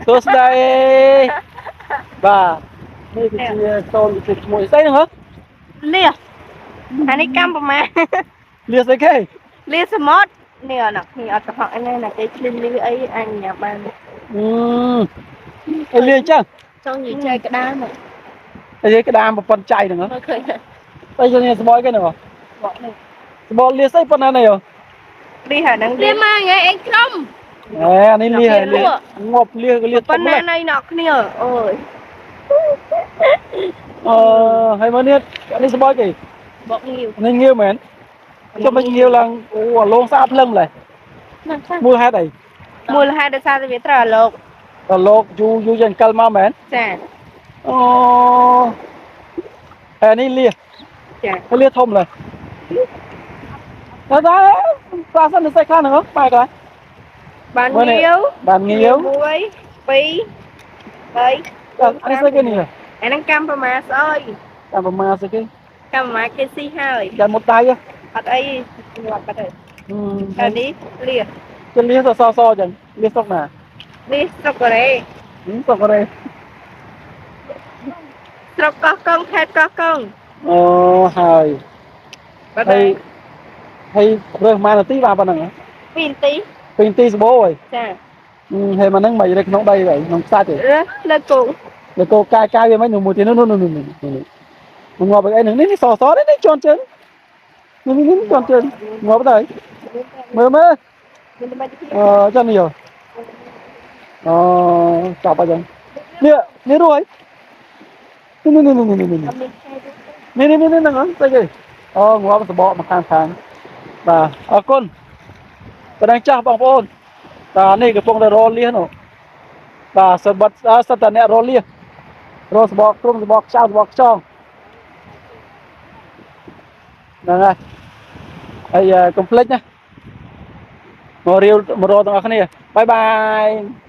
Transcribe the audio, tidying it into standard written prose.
សួស្តីបាទនេះគឺជាតូនវិទ្យាឈ្មោះស្អីហ្នឹងហ៎ លៀសអានេះកម្មប្រមា លាស្អីគេ លៀសសមុទ្រនេះអត់គ្នាអត់កុហកអីណាគេឆ្លៀនលៀសអីអញញ៉ាំបាន អឺអីលាអញ្ចឹង ចង់និយាយចែកក្តារមក អីក្តាមប្រព័ន្ធចៃហ្នឹងហ៎ មើលឃើញ អីយើងសបយគេហ្នឹងហ៎ បកនេះ សបលាស្អីប៉ុណ្ណានេះហ៎ លៀសអាហ្នឹង លៀមកថ្ងៃអីក្រុម អេអានេះលាលាងាប់លាក៏លា ប៉ុណ្ណា តុំ ណៃអ្នកគ្នាអូយ អឺហើយមកនេះនេះសបយគេ បកងាវ នេះងាវមែនចុះមិនងាវឡើងអូអាលងស្អាតភ្លឹងម្លេះ ហ្នឹងចា មូលហេតុអី មូលហេតុដោយសារតែវាត្រូវអាលោក ដល់លោកយូរយូរយ៉ាងកិលមកមែន ចា អូហើយនេះលា ចា លាធំលើតែតែប្រាសិនស្អីខ្លះហ្នឹងបែកខ្លះ បានងាវ បានងាវ 1 2 3 អានេះស្អីគេនេះ អាហ្នឹងកម្មប្រមាស្អុយ តាមប្រមាស្អីគេ កម្មប្រមាគេស៊ីហើយ ចាំមុតដៃ អត់អីងាប់បាត់ហើយអានេះលៀស ជលាសសសចឹងលាស្រុកណា លៀសស្រុកកូរ៉េ ស្រុកកូរ៉េ ស្រុកកោះកុងខេត្តកោះកុង អូហើយ បាត់ ហើយ ហើយ ហើយរើសប្រហែលនាទីបាទប៉ុណ្ណឹង 2នាទី 2នាទីសបោហើយ ចា ហើយមកហ្នឹងមករើសក្នុងដីហើយក្នុងខ្សាច់ទេ រើសលើគោ លើគោកាយកាយវាមិនមួយទៀតនោះនោះនោះនោះនោះងាប់អីហ្នឹងនេះសសនេះនេះជន់ជើងនេះនេះជន់ជើងងាប់ទៅមើលមើល មានតែ អឺចឹងនេះអូចាប់អញ្ចឹងនេះនេះរួយនេះនេះនេះនេះនេះ អត់មានខែទេ នេះនេះនេះហ្នឹងស្អីគេអូងាប់សបកមកខាងខាងបាទអរគុណប៉ុណ្ណឹងចាស់បងប្អូនបាទនេះកំពុងតែរលៀសនោះបាទសបិតសតអ្នករលៀសរសបកក្រុមសបកខ្ចៅសបកខ្ចងហ្នឹងហើយហើយកុំភ្លេចណាមករាវមករកទាំងអស់គ្នាបាយបាយ។